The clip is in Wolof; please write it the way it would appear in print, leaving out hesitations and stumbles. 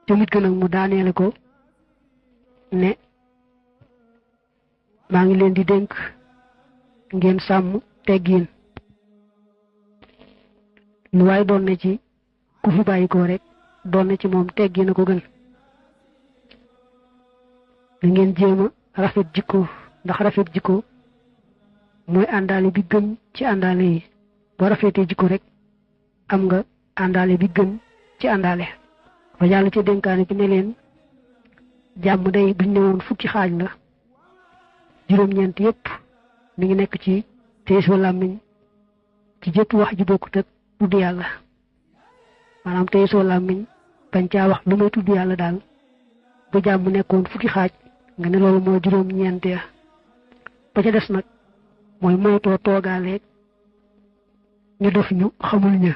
te nit gën ak mu daaneele ko ne maa ngi leen di dénk ngeen sàmm teggiin lu waaye doon na ci ku fi bàyyi ko rek doon na ci moom teggiin a ko gën da ngeen jéema rafet jikko ndax rafet jikko mooy àndaale bi gën ci àndaale yi boo rafetee jikko rek am nga àndaale bi gën ci àndaale ba yàlla ci dénkaane bi ne leen jàmm day buñ ne woon fukki xaaj la juróom-ñeent yépp mi ngi nekk ci téye soo làmmiñ ci jëpp wax ji bokkut ak tudd yàlla maanaam téye soo làmmiñ bañ caa wax lu may tudd yàlla daal bu jàmm nekkoon fukki xaaj nga ne loolu moo juróom-ñeent ya ba ca des nag mooy moytoo toogaaleeg ñu def ñu xamul ña